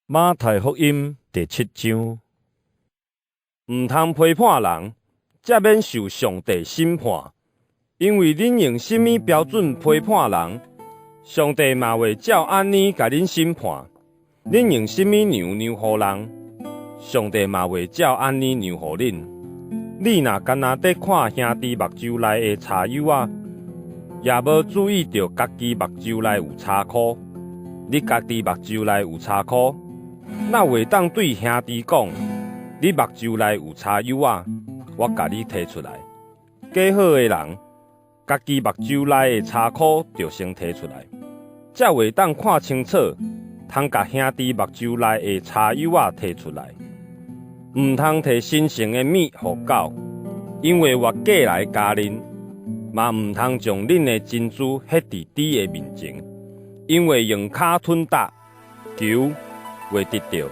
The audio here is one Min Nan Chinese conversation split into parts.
馬太福音第七章。毋通批判人，才免受上帝審判。因為恁用啥物標準批判人，上帝嘛會照按呢共恁審判。恁用啥物量量予人，上帝嘛會照按呢量予恁。你若干焦佇看兄弟目睭內的柴幼仔，也無注意著家己目睭內有柴箍，你家己目睭內有柴箍，哪會當對兄弟講：你目睭內有柴幼仔，我共你提出來？假好的人，家己目睭內的柴箍著先提出來，才會當看清楚，通共兄弟目睭內的柴幼仔提出來。毋通提神聖的物予狗，因為會過來咬恁；嘛毋通將恁的珍珠彼佇豬的面前，因為用跤吞踏，求會得著，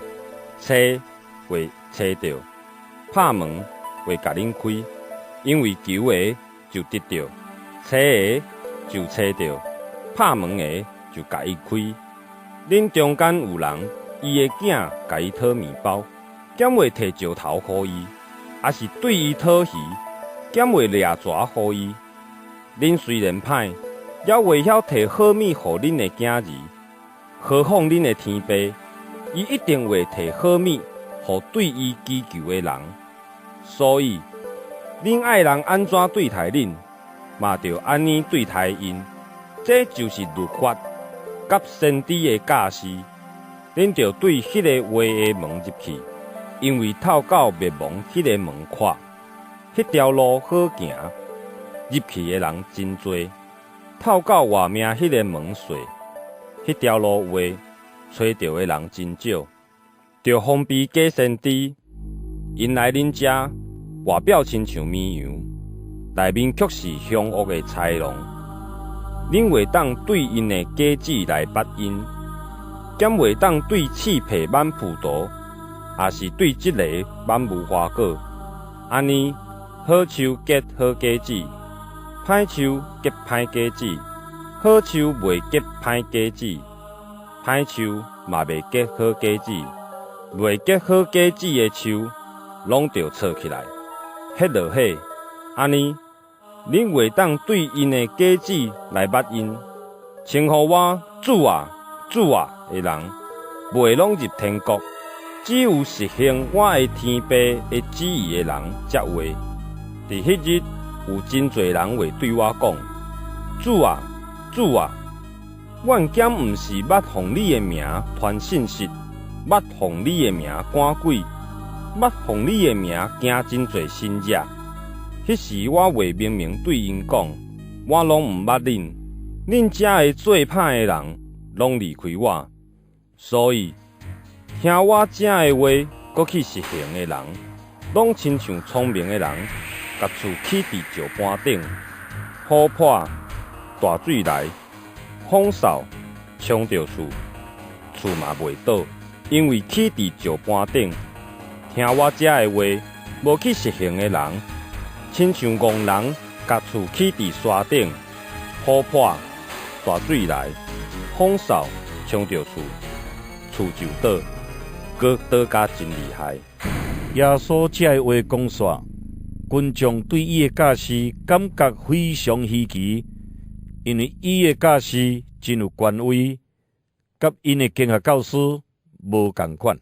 揣會揣著，拍門會共恁開。因為求的就得著，揣的就揣著，拍門的就共伊開。恁中間有人，伊的囝共伊討麵包，敢會提石頭予伊？抑是對伊討魚，敢會掠蛇予伊？恁雖然歹，猶會曉提好物予恁的囝兒，何況恁的天父，伊一定會提好物予對伊祈求的人。所以，恁愛人按怎對待恁，嘛著按呢對待𪜶。這就是律法佮先知的教示。恁著對彼个狹的門入去，因為透到滅亡彼个門闊，彼條路好行，入去的人真濟；透到活命彼个門細，彼條路狹，揣著的人真少。著防備假先知，𪜶來恁遮，外表親像綿羊，內面卻是兇惡的豺狼。恁會當對𪜶的果子來捌𪜶，敢會當對刺皮挽葡萄，抑是對蒺藜挽無花果？按呢，好樹結好果子，歹樹結歹果子。好樹袂結歹果子，歹樹嘛袂結好果子。袂結好果子的樹，攏著鑿起來，彼落火。按呢，恁會當對𪜶的果子來捌𪜶。稱呼我主啊、主啊的人，袂攏入天國，只有實行我的天父的旨意的人才會。佇彼日，有真濟人會對我講：主啊，主啊，阮敢毋是捌奉你的名傳信息，捌奉你的名趕鬼，捌奉你的名行真濟神跡？彼時我會明明對𪜶講：我攏毋捌恁，恁遮个做歹的人，攏離開我。所以，聽我遮的話，閣去實行的人，攏親像聰明的人，共厝起佇石盤頂，雨潑，大水來，風掃，衝著厝，厝嘛袂倒，因為起佇石盤頂。聽我遮的話，無去實行的人，親像戇人，共厝起佇沙頂，雨潑，大水來，風掃，衝著厝，厝就倒，閣倒甲真厲害。耶穌這个話講煞，群眾對伊的教示感覺非常稀奇，因為伊的教示真有權威，佮𪜶的經學教師無仝款。